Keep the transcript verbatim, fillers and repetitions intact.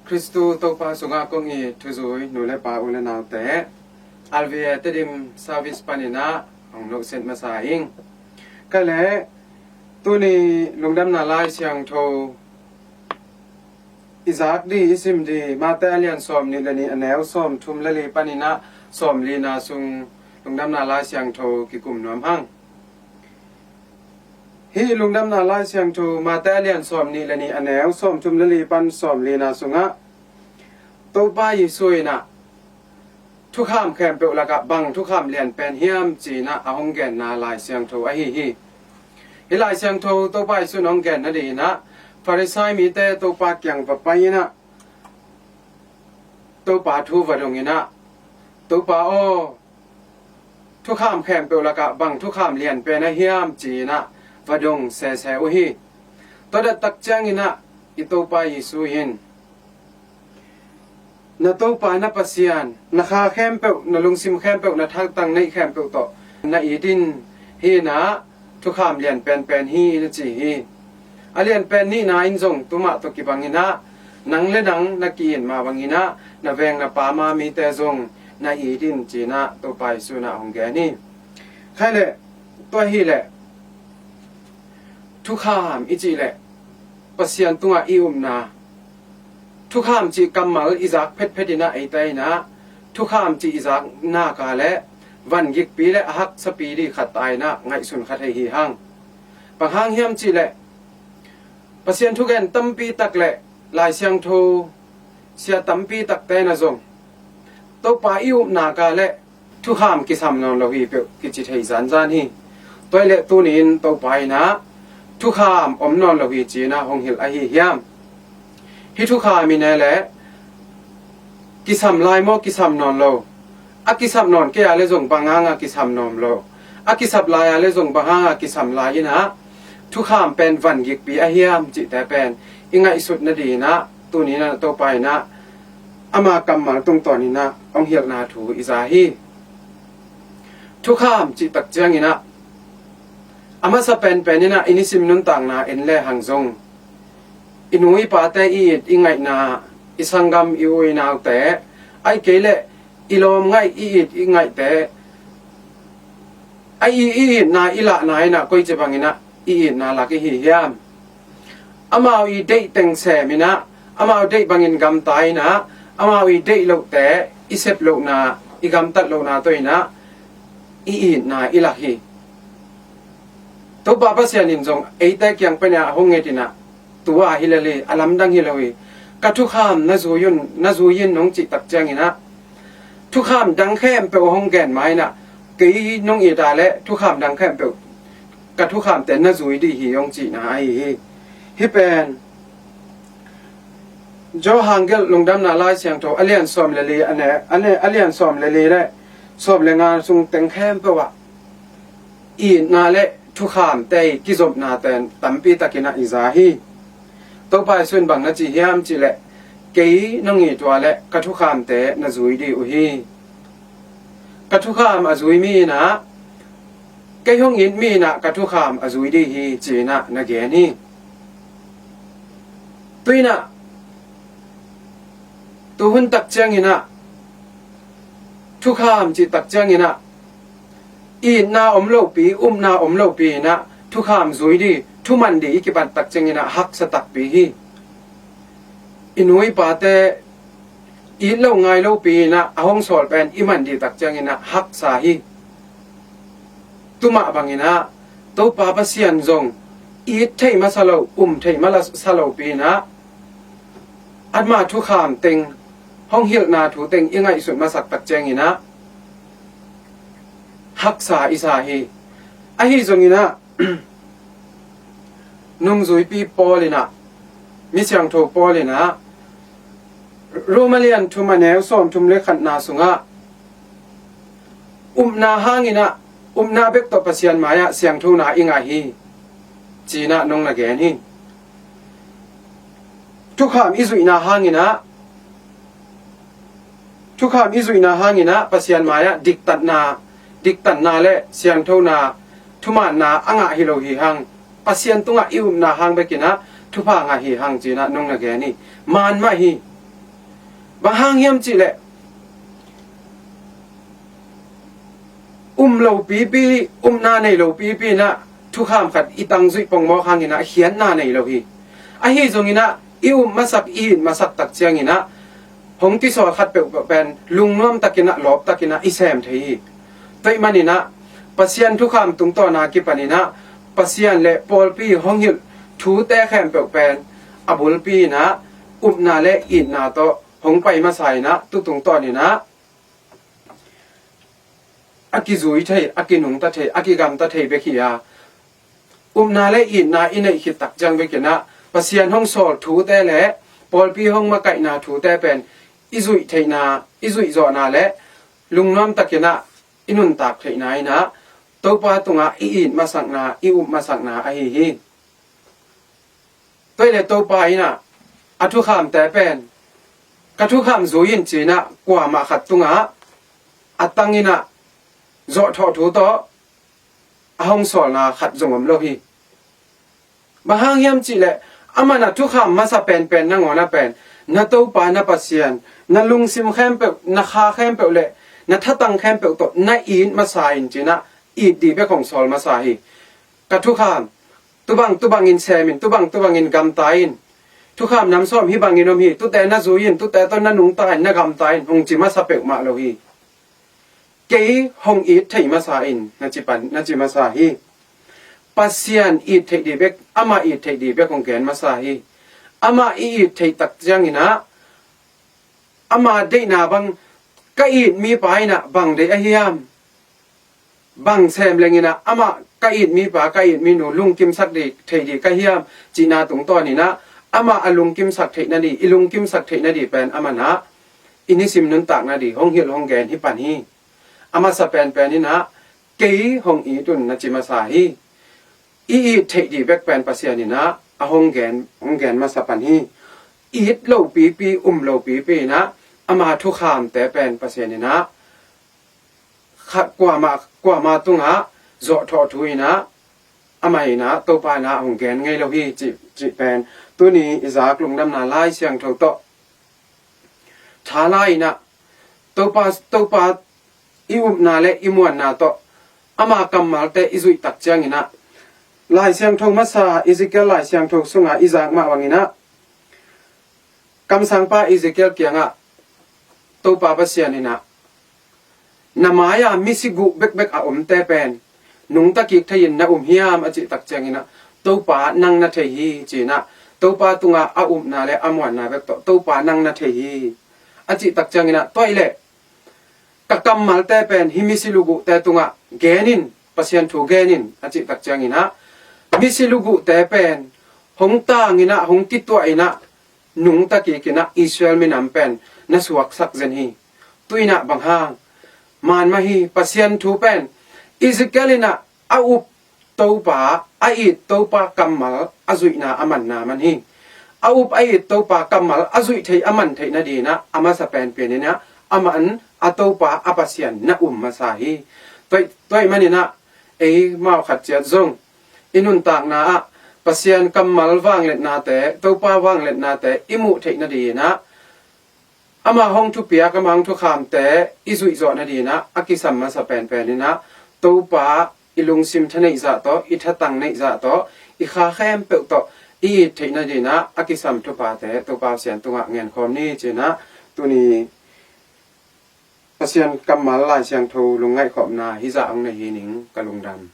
Khristu Topa sungah kong it thuzui nu le pa, u le naute, R V A Tedim service panin ah hong nohset masa ing. Kei le tuni Lungdamna Lai Siangtho i zak di, i sim di, Mate a lian sawm nih le nih, a neu sawm thum le li panin ah sawm lina sung Lungdamna Lai Siangtho kikum nuam hang. Hih Lungdamna Lai Siangtho Mate a lian sawm nih le nih, a neu sawm thum le li pan sawm lina sungah Topa Jesu in ah thukham khempeuh lakah bang thukham lian pen hiam ci-in ah a hong genna Lai Siangtho ahi hi. Hih Lai Siangtho Topa Jesu in hong gen nadingin ah Farisai mite Topa kiang va pai-in ah Topa thu va dong in ah, "Topa aw, thukham khempeuh lakah bang thukham lian pen ahi hiam?" ci-in ah va dong sese uh hi. Tua dattak ciangin ah i Topa Jesu in, "Na Topa na Pasian na kha khempeuh, na lungsim khempeuh, na thaltang neih khempeuh tawh na it in. Hih in ah thukham lian penpen hi," na ci hi. A lian pen nihna in zong tu mah tawh kibangin ah, "Nang le nang na ki-it mah bangin ah na veng na pam a mite zong na it in," ci-in ah Topa Jesu in ah hong gen hi. Kei le tua hi le thukham i cih le Pasian tungah i upna, thukham cih kammal i zak phetphet in ah eite in ah thukham cih i zak nak leh van gikpi le a haksapi di khat a in ah ngaihsun kha thei hi hang. Bang hang hiam cih leh Pasian thugen tampi tak le Lai Siangtho sia tampi takte in ah zong Topa i up nak leh thukham kisam nawn lo hi peuh kici thei zanzan hi. Tua hi leh tuni-in Topa in ah thukham om nawn lo hi ci-in ah hong hilh ahi hiam? Hih thukham in ah leh kisam lai maw, kisam nawn lo? A kisap nawn kei a leh zong bang hang a kisam nawn lo? A kisap lai a leh zong bang hang a kisam lai in ah thukham pen van gikpi ahi hiam cihte pen i ngaihsut nadingin ah tuni-in ah Topa in ah ama kammal tungtawn in ah hong hilhna thu i za hi. Thukham cih tak ciangin ah a masa penpen in ah i nisim nuntakna en le hang zong i nu i pate i it i ngaihna, i sanggam, i u i naute, ahih kei leh i lawm ngaih, i it i ngaihte, a i, i itna i lahna in ah koici bangin ah i itna lak i hi hiam? Amau i deih teng sem in ah, amau deih bangin gamta in ah, amau i deih lohte i sep lohna, i gamtat lohna tawh in ah i itna i lak hi. Topa Pasian in zong eite kiang pen ah hong nget in ah, "Tua hi lel hi, a lamdang hi lo hi. Ka thukham na zui un, na zui in," nong cih tak ciangin ah thukham dang khempeuh hong gen ma in ah, "Kei nong it a leh thukham dang khempeuh, ka thukhamte na zui dih hi," hong cihna ahi hi. Hih pen Johan gelh Lungdamna Lai Siangtho a lian sawm le li, a ne, a ne, a lian sawm le li le sawm le nga sung teng khempeuh ah itna le thukhamte i kizopna pen tampi takin ah i za hi. Topa Jesu in bang na ci hiam cih leh, "Kei nong it uh a leh ka thukhamte na zui dih uh hi. Ka thukham a zui mi in ah, kei hong it mi in ah ka thukham a zui dih hi," ci-in ah na gen hi. Tu in ah, tu hun tak ciangin ah, thukham cih tak ciangin ah, itna om lopi, upna om lopi in ah thukham zui dih, thuman dih i kipan tak ciangin ah haksa takpi hi. I nu i pate it lo ngai lopi in ah a hong sawl pen i man dih tak ciangin ah haksa hi. Tu mah bangin ah Topa Pasian zong it thei masa lo, um thei masa lopi in ah ama thukham teng, hong hilhna thu teng i ngaihsut masak tak ciangin ah haksa i sa hi. Ahi zongin ah nungzuipi Paul in ah, mi siangtho Paul in ah, Rom a lian thum a neu sawm thum le khatna sungah, "Upna hangin ah, upna bek tawh Pasian mai-ah siangthona i ngah hi," ci-in ah nong na gen hi. Thukham i zuihna hangin ah, thukham i zuihna hangin ah Pasian mai-ah diktatna, diktatna le siangthona, thumaanna a ngah hi lo hi hang. Pasian tungah i upna hang bekin ah thupha ngah hi hang ci-in ah nong na gen hi. Maan mah hi. Bang hang hiam cihleh, um lo pipi, upna nei lo pipi inah thukham khat i tangzuih pongmawk hanginah khiatna nei lo hi. Ahi zonginah i up masak, i it masak tak cianginah hong kisawl khat peuhpeuh pen lungnuam takinah, lawp takinah i sem thei hi. Tua ahih maninah Pasian thukham tungtawna kipaninah Pasian le pawlpi hong hilh thute khempeuh pen a bulpi inah upna le itna tawh hong pai masa inah, tu tungtawninah a kizui thei, a kinungta thei, a kigamta thei bek hi a, upna le itna i neih khit tak ciang bekinah Pasian hong sawl thute le pawlpi hong makaihna thute pen i zuih theihna, i zuih zawhna le lungnuam takinah i nuntak theihna inah Topa tungah i it masakna, i up masakna ahi hi. Tua ahih leh Topa inah a thukhamte pen, ka thukham zui in ci-inah kuamah khat tungah a tanginah zawhthawh thu tawh a hong sawlna khat zong om lo hi. Bang hang hiam cihleh, aman a thukham masa penpen nangawn ah pen na Topa na Pasian na lungsim khempeuh, na kha khempeuh le na thatang khempeuh tawh na it masa in ci-inah it dih bek hong sawl masa hi. Ka thukham tubang tubangin sem in, tubang tubangin gamta in, thukham nam sawm hih bangin om hi, tute na zui in, tute tawh na nungta in, na gamta in, hong ci masa peuhmah lo hi. Kei hong it theih masa in na ci pan, na ci masa hi. Pasian it theih dih bek, amah it theih dih bek hong gen masa hi. Amah i it theih tak cianginah ama deihna bang, ka it mipa inah bang deih ahi hiam? Bang sem lenginah amah ka it mipa, ka it minu lungkimsak dih, thei dih ka hiam cihna tungtawninah amah a lungkimsak theih nadih, i lungkimsak theih nadih pen amanah i nisim nuntak nadih hong hilh hong gen hi pan hi. A masa penpen inah kei hong it un na ci masa hi. I it theih dih bek pen Pasian inah a hong gen, hong gen masa pan hi. It lo pipi, um lo pipi inah ama thukhamte pen Pasian inah kha-, kuamah, kuamah tungah zawhthawh thu inah amah inah Topa inah hong gen ngei lo hi cih, cih pen tuni i zak lungdamna Lai Siangtho tawh thala inah Topa, Topa i upna le i muanna tawh ama kammalte i zuih tak cianginah Lai Siangtho masa, Ezekiel Lai Siangtho sungah i zak mah banginah kamsangpa Ezekiel kiangah Topa Pasian inah, na mai-a misi guh bekbek a omte pen nungta kik thei-in na um hiam a cih tak cianginah, Topa nang na thei hi ci-inah Topa tungah a upna le a muanna bek tawh, Topa nang na thei hi a cih tak cianginah, tua ahih leh ka kammalte pen hih misi luguhte tungah gen in, Pasian thu gen in a cih tak cianginah misi luguhte pen hong tang inah, hong kituah inah, nungta kik inah Israel minam pen na suaksak zen hi. Tu inah bang hang? Man mah hi, Pasian thu pen Ezekiel inah a up Topa, a it Topa kammal a zuihna a manna man hi. A up a it Topa kammal a zuih theih, a man theih nadinah a masa penpen inah amah in a Topa a Pasian na um masa hi. Tua ahih, tua ahih maninah eimau khat ciat zong i nuntakna ah Pasian kammal vangliatnate, Topa vangliatnate i muh theih nadinah ama hong thupiak, ama hong thukhamte i zuih zawh nadinah a kisam masa penpen inah Topa i lungsim thaneih zah tawh, i thatang neih zah tawh, i kha khempeuh tawh i it theih nadinah a kisam thuphate Topa Pasian tungah ngenkhawm ni ci-inah tuni Pasian kammal Lai Siangtho lungngaihkhopna hih zah hong nei hi ning. Ka lungdam.